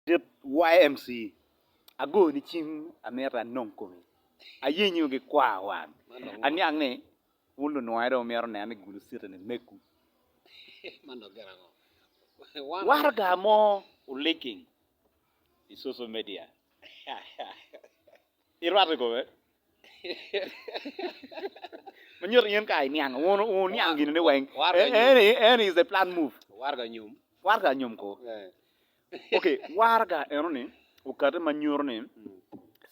Ladit YMC, agoni cim amito anong komi, ayenyi wa ki kwar wang, aniang ni wun lunwoya dong wumito neno ni Gulu City ni megwu. Waraga mo oliking i social media, irwatte i kome? Ma nyuto in ka iniang, wun wuniang gin ni weng, eni is a plan move. Waraga nyom ko. Ok, waraga eno-ni okati ma nyuto ni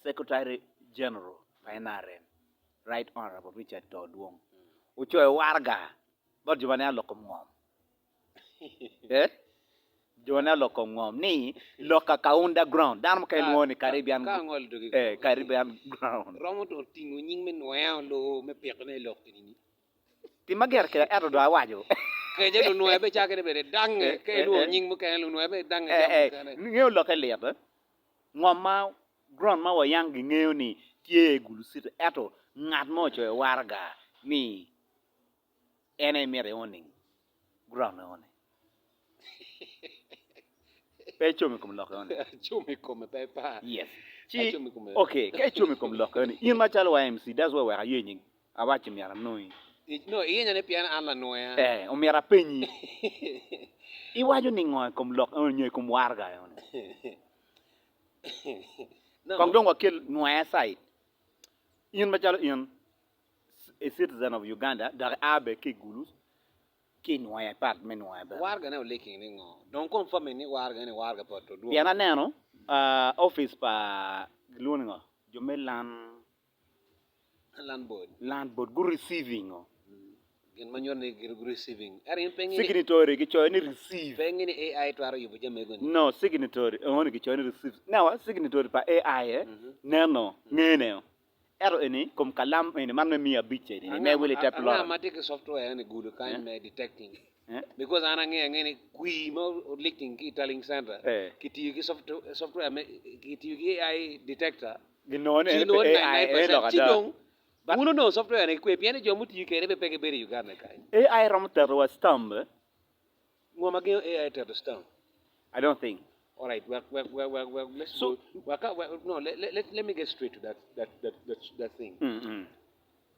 Secretary General pa NRM, Right Honourable Richard Too Dwong ocoyo waraga bot jo ma ne lok kom ngom eh jo ma ne lok kom ngom ni loka Kaunda ground dano mukene lwongo ni Caribbean eh Caribbean ground. Romo to tingo nying me nweyo loo me pikone i lok eni. Tim ma gire kede ento dong awaco. Kece lunwoya be cakene bene dange ka ilwongo nying mukene lunwoya bene dange jami mukene. Ingeyo lokke lit eh? Ngom ma ground ma wayang gingeyo ni tye i Gulu City ento ngat mo ocoyo waraga ni en aye mito owning ground eno-ni. Pe icomo i kom lok eno-ni. Acomo i kome pe ipar. Yes. Ci, okay, ka icomo i kom lok eno-ni, in macalo YMC, that's why wek ayenyi, awacci myero anongi. No, iyenya ni pien an lanwoya. Eh, omyero apenyi. Iwaco ningo i kom lok eno-ni nyo i kom waraga eno-ni? Kong dong wakel nwoya aside. In macalo in a citizen of Uganda dok ia bene ki i Gulu, ki i nwoya, part me nwoya bene. Wargane oliking ni ngo? Dong confirming ni wargane ni warga pa Todwong. Pien aneno office pa gilwongo ni ngo jo me land Land board. Land board gu receiving ngo. Gin ma nyuto ni gu receiving. Ento in pe ingeyo ni Signatory gicoyo ni receive. Pe ingeyo ni AI twero yubo jami mego ni. No, signatory enoni gicoyo ni receive. Now signatory pa AI eh neno ngene o. Ento eni kom kalam eni man me miya abic eni me wilo ite plot. Anga ma tye ki software eni gudo kany me detecting because an angeyo angeya ni kwir ma leaking ki i tallying center kitiyo ki software me kitiyo ki AI detector Ginongo ni ci eni nongo pe AI 99 eni lok percent ci ada. dong wun onongo software ni kwe pien ni jo mutiyo kwede bene pe gibedo i Uganda kany. AI romo teto wa stamp. Ngo ma gengo AI teto stamp? I don't think. All right, wek wek wek wek wek let's So go. Wek ka wek no let let let me get straight to that that that that, that thing. mm mm.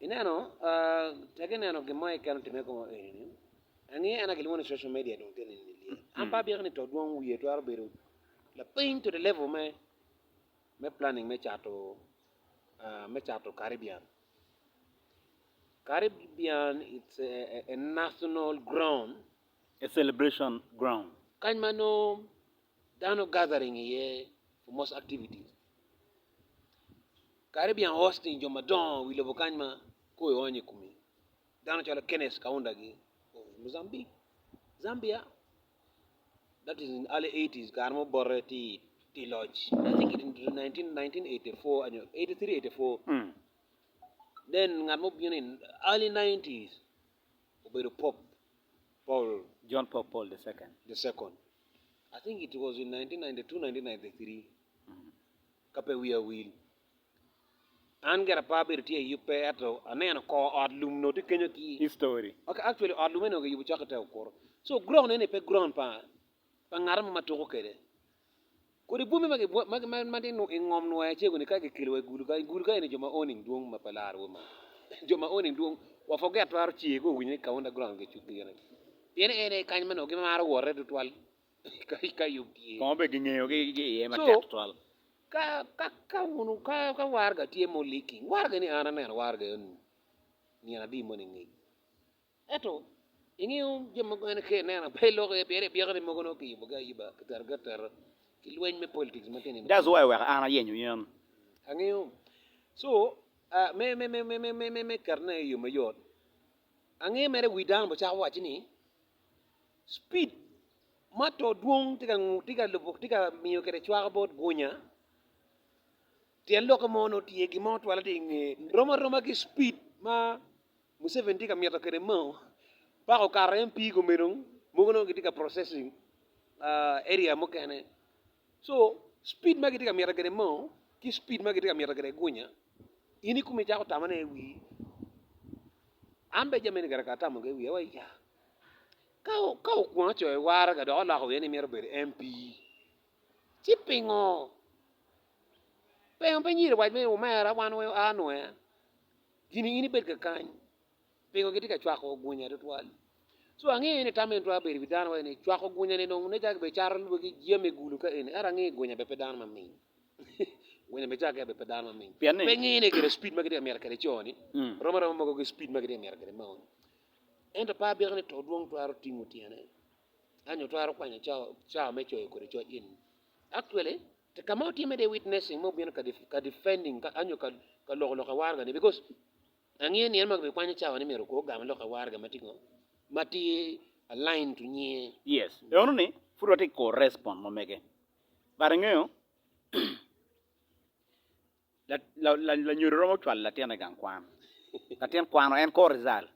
Ineno, uh, tek ineno gin mo keken otimme koma eni ni, angeyo en aye gilwongo ni social media dong tye nini lyel. An pe abyeko ni to dwong wiye twero bedo lapiny to the level me me planning me cato uh, me cato Caribbean. Caribbean it's a, a, a national ground A celebration ground. Kany ma nongo dano gathering iye for most activities. Caribbean hosting jo madongo i wi lobo kany ma kor ionyo i komi. Dano calo Kenneth Kaunda gi of Mozambique, Zambia, that is in early 80s kare ma obote tye i loc. I think in 1984 nyo 83, 84. Then ngat ma obino in early 90s obedo Pope Paul John Pope Paul the second. the second. I think it was in 1992, 1993 ka pe wiya owil. An gira pe abedo tye iyubbe ento aneno kor ot lum onongo tye kenyo ki History. Okay, actually ot lumme onongo kiyubo cok ki te okuto. So ground eni pe ground pa pa ngat mo ma tuko kwede. Kodi bwome ma ma tye i ngom nwoya cego ni ka kikelo wa i gulu kany, gulu kany eni jo ma owning dwong ma pe laro wa ma. Jo ma owning dwong wa forget twero ce ka owinyo ni kaunda ground kicuko gire. Pien en aye kany ma nongo gimaro wote tutwal ka yub tye. Kono bene gingeyo gi iye matek tutwal. Ka ka ka wunu ka ka waraga tye mo leaking, waraga ni an aneno waraga eni nino adi moni ngec. Ento, ingeyo jami mukene ka ineno pe iloko iye pien ibyeko ni mogo nongo kiyubogi ayuba, kiterogi atera ki lweny me politics ma tye nino. That's why oweko an ayenyo in. Angeyo. So, uh, me, me, me, me, me, me, me ketone i yo mayot, angeyo mere wi dano bene cako waco ni speed ma to dwong tye ka tye ka lubo tye ka miyo kwede cwako bot gunya tyen lokke mo nongo tye gin mo twala tye i ngeye rom aroma ki speed ma Museveni tye ka mito kwede Mao paka okato MP kome dong mogo nongo gitye ka processing area mukene so speed ma gitye ka mito kwede Mao ki speed ma gitye ka mito kwede Gunya in ikomi icako tamone i wii an bene jami eni kara atamo ki i wiya wa ya ka okwongo ocoyo waraga dok oloko wiye ni mito bedo MP. Ci pingo? Pingo pe nyiri wac ni omera wan wa anwoya gini in ibed kakany pingo gitye ka cwako gunya tutwal? So angeyo ni tam eni twero bedo i wi dano waci ni cwako gunya ni dong nen calo kibedo cato lwagi jami gulu ka eni ento angeyo gunya bene pe dano maming gunya bene cake bene pe dano maming Pien ni pe ngene kede speed ma gitye ka mito kede co ni rom aroma mogo ki speed ma gitye ka mito kede mao ni ento pe abyeko ni to dwong twero tingo tyene anyo twero kwanyo cawa me coyo kwede coc eni actually ka ma otimme de witnessing ma obino ka defending anyo ka loko lok awaraga ni because angeyo ni en ma kibikwanyo cawa ni myero ogam lok awaraga ma tye ngo ma tye align to nyinge. Yes, eno ni pud watye ka respond ma mege but ingeyo Lanyodo romo cwalo latinne i gang kwan, latin kwano en kor result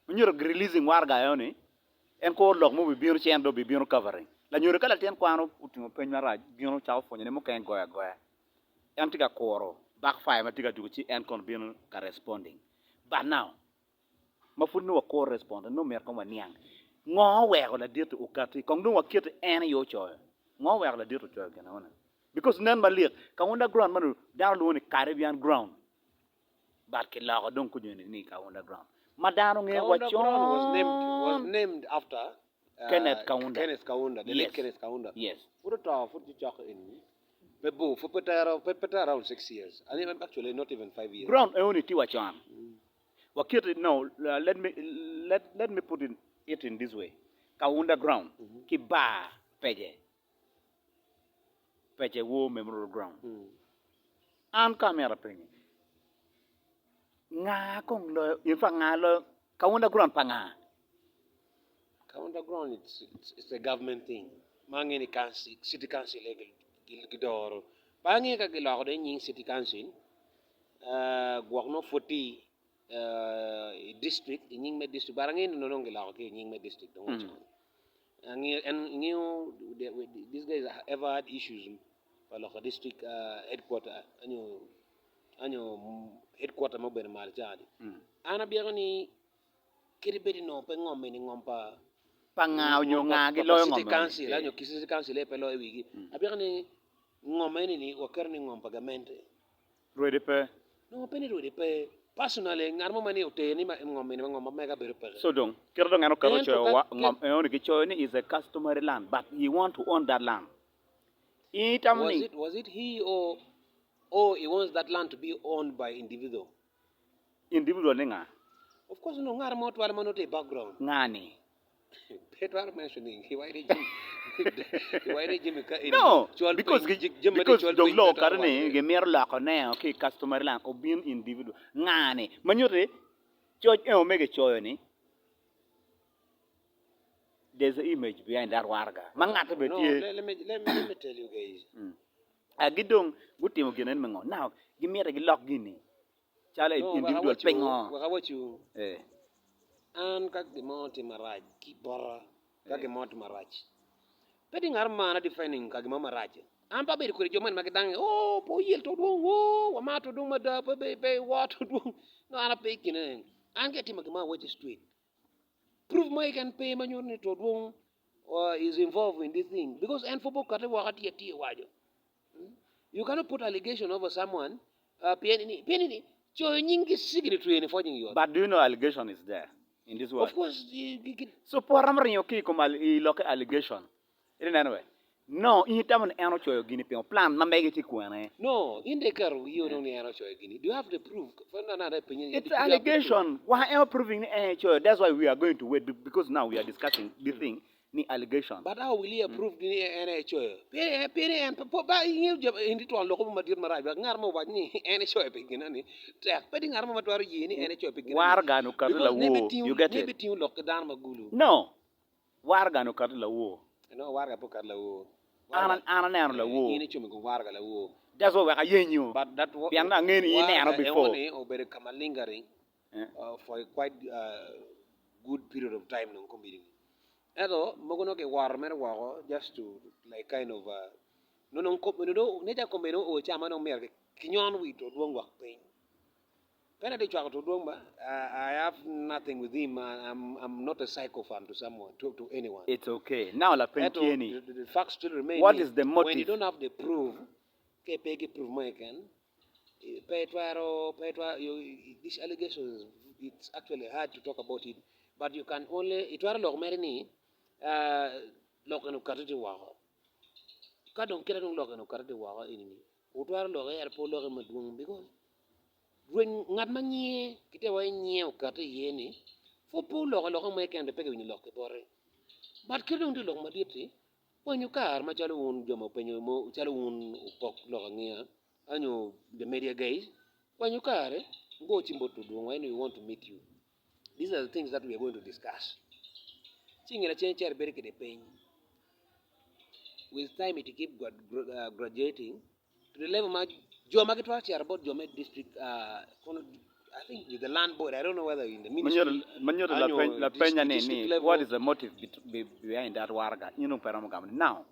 ma nyuto releasing waraga eno ni en kor lok mo bibino ci en dong bibino covering. Lanyodo ka latin kwano otingo peny marac bino cako pwonyone mukene goyo agoya en tye ka kuro back fire ma tye ka dwogo ci en kono bino ka responding but now ma pud nongo wakuro response nongo myero kong waniang ngo oweko ladit-ti okati kong dong waket en aye ocoyo ngo oweko ladit ocoyo gin enoni because nen malik Kaunda ground ma dano lwongo ni Caribbean ground but kiloko dong kujoni ni Kaunda ground ma dano ngeyo wa Kaunda ground was named was con named after uh, Kenneth Kaunda Kenneth Kaunda, the late yes Kenneth Kaunda. yes Pud oto pud gicoko eni pe bor pud pe tero pe pe tero around 6 years. I mean, actually not even 5 years. ground enoni tye wa con Wakete no let me let let me put it in this way Kaunda ground ki bar pece pece war memorial ground an ka amito apenyi nga kong loyo in fact nga loyo Kaunda ground pa nga? Kaunda ground it's, it's, it's a government thing ma ange ni council, city council aye gidoro pe ange ka giloko dong nying city council Gwok nongo pud tye i district i nying me district but angeyo ni nongo giloko ki i nying me district dong wacon angeyo en ingeyo these guys ever had issues pa loko district headquarter nyo nyo headquarter ma obedo malo ca ni an abyeko ni kadi bed ni nongo pe ngom eni ngom pa Pa nga onyo nga giloyo city ngom eni council nyo city council aye pe loyo wigi abyeko ni ngom eni ni waketo ni ngom pa gamente. Rwede pe. Nongo pe ni rwede pe. Personally, ngat mo ma ni oter ni ngom eni ngom ma mega bedo peke. So dong, kite dong en oketo Ento coyo ka wa ngom eno-ni gicoyo ni is a customary land but he want to own that land. In itamo was ni it was it he or or he wants that land to be owned by individual? individual ni nga? Of course onongo ngat mo twal ma nongo tye i background. Nga ni? Pe twero mentioning iwaco ni Jimmy iwaco ni Jimmy ka eni No, col because piny gi, jami ma tye because col dong piny lok pe twero okato ni waco. gimito loko neo ki i customary land obin individual. Nga ni? Ma nyuto ni coc eno me gicoyo ni there's a image behind that waraga ma ngatte bene No, tye. let, let me let me let me tell you guys. Mm. Ah, gi dong gutimo gin eni me ngo? Now gimito gilok gini calo No, wek individual awacciwu, pingo? wek awacciwu. Eh. An ka gin mo tye marac ki bota, ka Eh. gin mo tye marac, pe tye ngat mo ma an a defending ka gin mo marac. An pe abedo kwede jo moni ma gidange, oh, pe oyel to dwong, oh, wamar to dwong mada, pe pe pe iwor to dwong. No, an ape i kine. An ka itimo gin mo awacci straight. Proof mo keken pe ma nyuto ni to dwong uh, is involved in this thing because en pud pe okati woko atir atir owaco. You cannot put allegation over someone uh, pien ni pien ni coyo nying ki signatory ni forging yot. But do you know allegation is there in this world? Of course, you, you, you, So pe waromo ringo ki i kom al- i lokke allegation. Iti neno we. No, in itamo ni en ocoyo gini pingo? Plan ma mege tye kwene? No, in dong iketo wiyi dong ni en ocoyo gini. Do you have the proof? It's allegation. Wa en proving ni en ecoyo. That's why we are going to wait because now we are discussing this thing ni allegation. But how will he approve ni en ecoyo? Pien en ba ingeyo in itwon lok mo madit marac wek ngat mo owac ni en ecoyo pi gin eni tek. Pe tye ngat mo ma twero ye ni en ecoyo pi gin eni. Waraga ni okato lawor. You get it? Because ne bitingo lok ki dano ma gulu. No. Waraga ni okato lawor. No, waraga pe okato lawor. An an aneno lawor. In icumo i kom waraga lawor. That's why wek ayenyo. But that Pien angeyo ni ineno waraga before. enoni obedo ka ma lingering uh, for a quite uh, good period of time dong kombeddi ni. Ento mogo nongo kiwoto mere woko just to like kind of uh, nongo dong nen calo kombeddi dong oo ca ma dong myero kinyon wi to dwong wek piny. Pe ni atye ka cwako Todwong ba, I have nothing with him, I'm not a sycophant to someone, to, to anyone. It's okay. Now lapeny Ento tye ni, the, the fact still remain what ni is the when you motive? don't have the proof, ka ipe ki proof mo keken, pe itwero, pe itwero, you, these allegations, it's actually hard to talk about it, but you can only, itwero lok mere ni, uh, lok eni okati tye woko. Ka dong kite dong lok eni okati tye woko eni-ni, wutwero lok iye ento pe wuloke madwong because Rweny ngat ma nyinge kite wa nyinge okati iye ni pud pe oloko lokke mo keken dong pe kiwinyo lok ki bote. But kit dong tye lok madit-ti, kwanyo kare macalo wun jo ma openyo calo wun opok lok angeya nyo the media guys, kwanyo kare wugo cim bot ludwongo ni we want to meet you, these are the things that we are going to discuss. Ci inge lacen icito ibedo kwede piny, with time it keep graduating To the level ma jo ma gitwero cito bot jo me district kono I think with the land board I don't know whether in the ministry Ma nyuto anyo lapenya ni district ni level what is the motive behind that waraga in dong pe iromo gamo ni now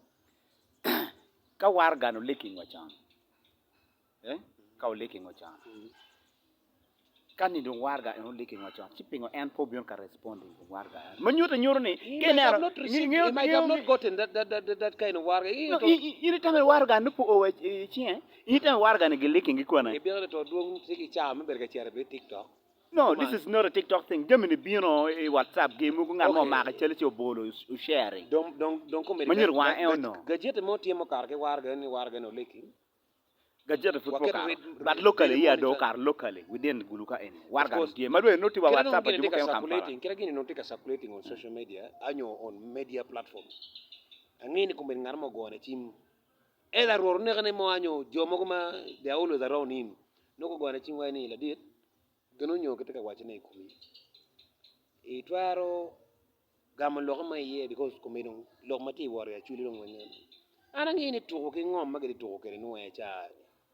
ka waraga ni oleking wa con eh ka oleking wa con Ka ni dong waraga eno liking wa con, ci pingo en pe obino ka responding i kom waraga eno? Ma nyuto nyuto ni He ka might have ineno not received, ingeyo he might have ingeyo not gotten that, that, that, that kind of waraga. He no to, in itamo ni waraga ni pe oo wa i cinge? In itamo ni waraga ni giliking ki kwene? Ibino ni to dwong tye ki cawa me bedo ka cito i TikTok. No, Come this on. is not a TikTok thing. Jami ni bino i WhatsApp gi mogo ngat mo Okay. omako cal ci obolo o sharing. Dong dong dong komedi Ma nyuto ga, wanga ga, en ga, onongo. gajeti mo tye mukato ki waraga ni waraga ni oliki. Gajeti pud pe Waketo okato red, but locally Daily iya dong Monitor. okato locally within Gulu ka eni Of waraga course. dong tye ma dong nongo tye wa Kite dong WhatsApp pa gini jo tye ka mukene Kampala. circulating, kite gini dong tye ka circulating on social media anyo on media platforms. Angeyo ni kombeddi ngat mo ogone cim either rwot oneke mo anyo jo mogo ma they are always around him nongo gugone cim waci ni ladit gin onyo kitye ka wacone i komi itwero gamo lokke ma iye because kome dong lok ma tye i wot i Acholi dong wanyen. An angeyo ni tuko ki ngom ma gitye tuko kwede nwoya ca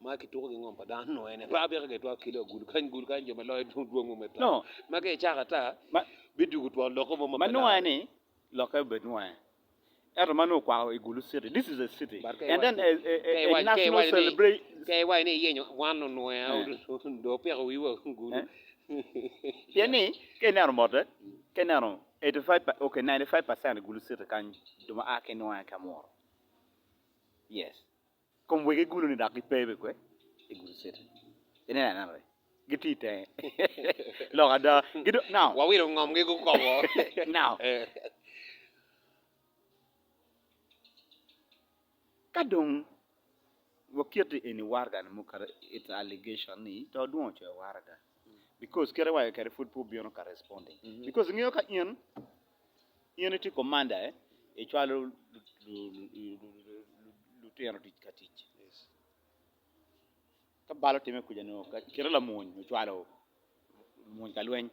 ma kituko ki ngom pa dano nwoya ni pe abika gitwero kelo agulu kany gulu kany jo ma loyo dong dwong mo me taa No, ma ka icako ata ma bidwogo twon lokke mo ma ma pe nwoya larre. ni lokke obed nwoya ento ma nongo okwako i Gulu city this is a city But ka and iwaco then a, a, ka a, a iwaco ka national iwaco ni celebration ka iwaco ni iyenyo wan onwoya eh, dong opiko wiwa gulu. eh. Pien ni ka ineno mote ka ineno 85 okay 95 percent i Gulu city kany jo ma a ki nwoya ki Amuru yes kom wegi Gulu ni dok gipe bene kwe i Gulu city ineno anena be gitye i tenge lok ada gido now Wawilo ngomgi gukobo. now Ka dong waketo eni waraga ni mukato it's allegation ni to dwong ocoyo waraga because kite waco kwede pud pe obino ka responding because ingeyo ka in in itye commander eh icwalo lutino tic ka tic ka bal otime kuca nongo kite lamony ocwalo lumony ka lweny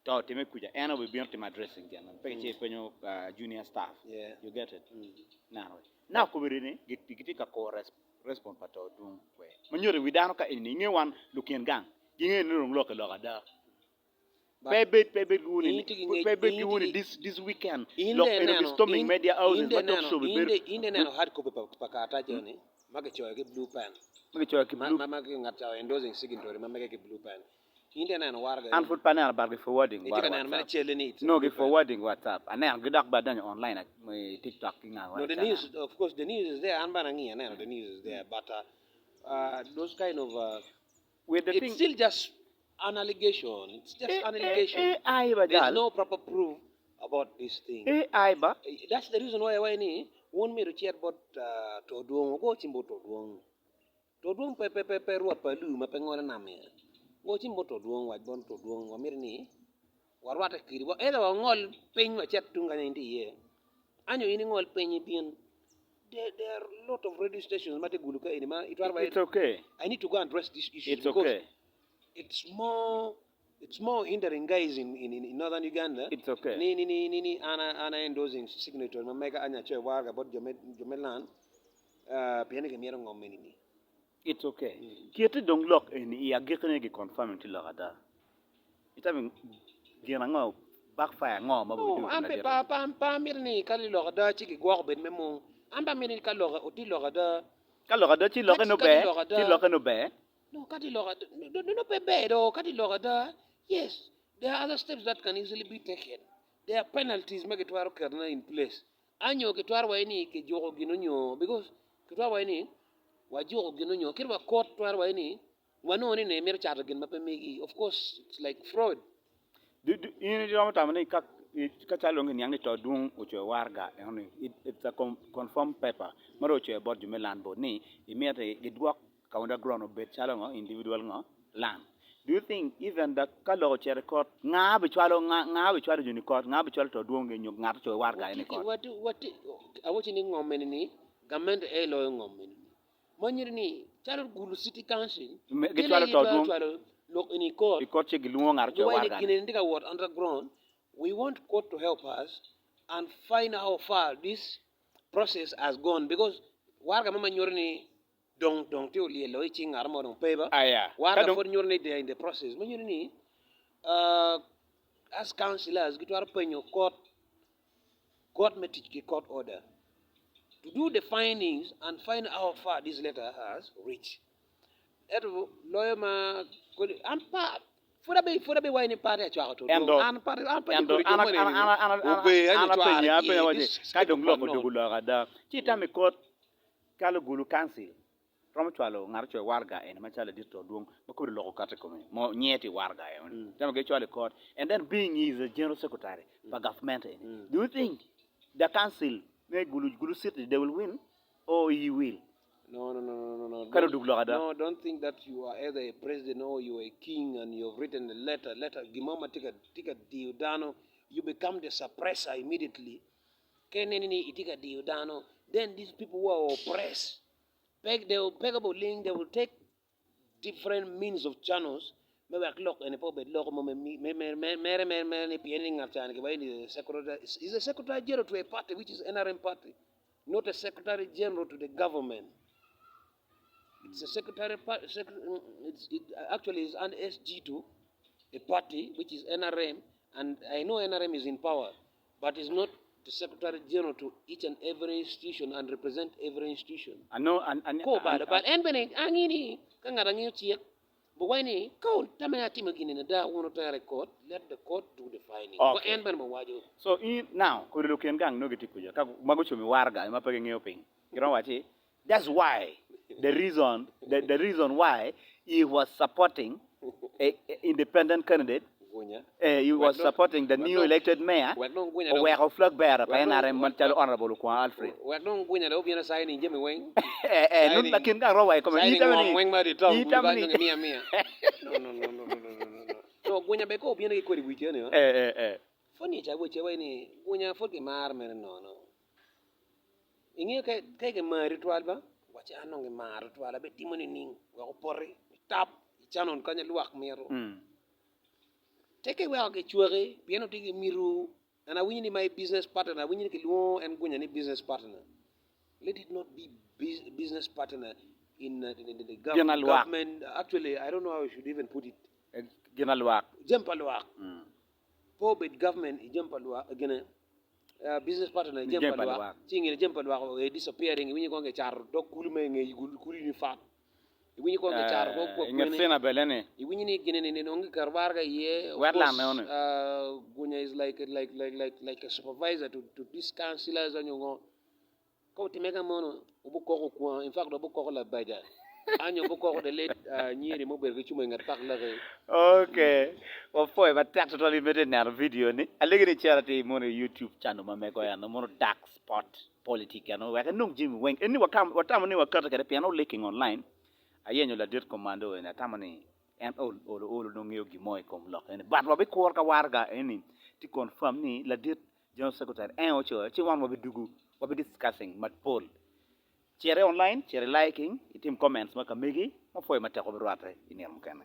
To otime kuca en aye obibino timo addressing gin meno pe kicito ipenyo junior staff you get it nano now kobedi ni gitye ka kuro response pa to dung kwe ma nyuto i wi dano ka eni inge wan lukin gang ginge ni dong lok-ki lok ada pe bed pe bed giwuni pe bed giwuni this this weekend lok eni obi storming media houses ma talk show bibedo In dong ineno hard copy pa karatac eni ma kicoyo ki blue pen ma kicoyo ki blue ma ngat ca o endorsing signatory ma mege ki blue pen In dong ineno waraga An eni? pud pe aneno but gi forwarding Itye bota ka neno mere WhatsApp. celle ni it's a No gi blue pen. forwarding WhatsApp. Aneno gi dok bene adonyo online i TikTok ki nga No, weng the ca news, aneno. of course, the news is there. An bene angiyo aneno the news is there, but uh, uh, those kind of uh, With the it's thing still just an allegation. It's just eh an eh allegation. AI ba There's jal. no proper proof about this thing. AI ba. Eh, That's the reason why why ni wun myero wucit bot uh, to dwong, wugo cim bot to dwong. Todwong pe pe pe rwot pa alur ma pe ngolo nam iye. Go cim bot todwong, wac bot todwong wamito ni warwatte kedi wa either wangol piny wacit tung kanya in tye iye anyo in ingol piny ibin. There, there are lot of radio stations ma tye gulu ka eni ma itwero wa It's okay. I need to go and address these issues It's because okay. it's more it's more hindering guys in, in, in northern Uganda. It's okay. Ni ni ni ni ni ana ana endorsing signatory ma mega anya coyo waraga bot jo me jo me land Pien ni gimito ngom eni-ni. It's ok. Kiti dong lok eni i agikkine gi confirming ti lok ada. Itamo gin ango, backfire ango ma No, obidugo an pe ladit? pa pa pe amito ni ka lok ada ci gigwoko obed me mung. An pe amito ni ka lok oti lok ada. Ka lok ada ci Ka lokke nongo ka ber, lok ci ada lokke nongo ber. No ka tye lok ada, nongo pe ber do ka tye lok ada, yes there are other steps that can easily be taken, there are penalties ma kitwero ketone in place anyo kitwero waci ni kijuko gin onyo because kitwero waci ni wajuko gin onyo kit wa court twero waci ni Wanongo ni imito cato gin ma pe megi. Of course, it's like fraud. In iromo tamo ni ka calo dong kiniang ni to dwong ocoyo waraga eno ni it's a confirm paper ma dong ocoyo bot jo me land board ni imito ni gidwok Kaunda ground obed calo ngo individual ngo land. Do you think even the ka lok ocito i court nga bicwalo nga bicwalo joni i court nga bicwalo to dwong nyo ngat ocoyo waraga eni i court? Awaci ni ngom eni ni gamente aye loyo ngom eni. Ma nyuto ni calo Gulu City Council gin aye gitwero cwalo lok eni i court I court ci gilwongo ngat ocoyo giwaco ni gin eni tye ka wot underground we want court to help us and find how far this process has gone because waraga mo ma nyuto ni dong dong tye olyelo i cing ngat mo dong pe ba waraga pud nyuto ni they are in the process ma nyuto ni as councilors gitwero penyo court Court me tic ki court order to do the findings and find how far this letter has reached. Ento loyo ma kodi an pa pud abe pud abe waco ni party acwako to Ento an party an pe ento kodi jo an moni an eni an an an obe an anyo apenyi cware apenyi iye awaci this ka dong lok not. odwogo lok ada ci itamo i court calo Gulu council romo cwalo ngat ocoyo waraga eni macalo ladit to dwong ma kodi lok okato i kome ma nyinge tye i waraga eni tamo gicwalo i court and then being he is a general secretary pa government eni do you think the council me Gulu Gulu city they will win or he will No, no, no, no, no, no. Ka Don't, dong odug lok ada. no, don't think that you are either a president or you are a king and you have written a letter, letter, gin mo ma tye ka, tye ka diyo dano, you become the suppressor immediately. Ka ineno ni itye ka diyo dano, then these people who are oppressed, pe, they will, pe ka oling, they will take different means of channels me wek lok eni pe obed lok mo me, me, me, me, mere mere mere ni pien ni ngat ca ni kiwaco ni secretary, is a secretary general to a party which is NRM party, not a secretary general to the government. It's a secretary, sec, it's, it actually is an SG to a party which is NRM and I know NRM is in power but is not the secretary general to each and every institution and represent every institution. Ano an an Ko balo but en bene angi ni ka ngat angiyo cik buwaci ni ka otame atimo gin eni ada wun wutere i court let the court do the finding. Ko Okay. en bene buwaco. So in now kodi lukin gang nongo gitye kuca ka ma gucomo i waraga ma pe gingeyo piny giromo waci That's why the reason the, the reason why he was supporting a, a independent candidate Gunya. eh, he was supporting the new elected mayor Wek dong gunya dong. oweko flag bearer pa Wek dong- NRM macalo honorable Okwonga Alfred. Wek dong gunya dong obino signing jami weng. Eh, eh, nun lakin gang rowa i kome. Signing Itamo ngom ni- weng ma di top itamo gudu ni- kany miya miya. No no no no no no no no. No gunya be ko obino ki kodi wic eni. Eh, eh, eh. Pwod ni ca weche wai ni gunya pwod gimaro mere nono. Ingeyo ka gimari twal ba, wacci an dong gimara twal abitimo nining wek opoti itap i canon kanya lwak mito. Teke iweko gicwaki pien onongo tye ki mito and awinyo ni my business partner awinyo ni kilwongo en gunya ni business partner let it not be business partner in the government actually I don't know how I should even put it Gin alwak. Jami pa lwak. Pe obed government i jami pa lwak gine business partner i jami pa lwak ci ingene jami pa lwak oe disappearing iwinyo kong kicato dog kulu me inge kulu ni fat iwinyo kong kicato kong kwa kwene iwinyo ni gine ni nongo kiketo waraga iye of course gunya is like like like like a supervisor to to these councilors nyo ngo. Ka otimme ka mono, wubukoko kwon, in fact wubukoko labaja, anyo wubukoko the late nyiri ma obedo ki cuma i nget pak laki. Ok, wapwoyo matek tutwal in bene ineno video ni. Alegi ni icit atir mono i YouTube channel ma mego eno mono Dark Spot Politic eno wek inong jami weng. Eni watamo ni waketo kwede pien o leaking online. Ayenyo ladit komando eni atamo ni en olo olo nongo ngeyo gin mo i kom lok eni. But wabikuro ka waraga eni tye confirm ni ladit General Secretary en ocoyo ci wan wabidugu wabi discussing mapol. Cit i online, cit i liking, itim comments ma ka megi, wapwoyo matek wabirwatte i nino mukene.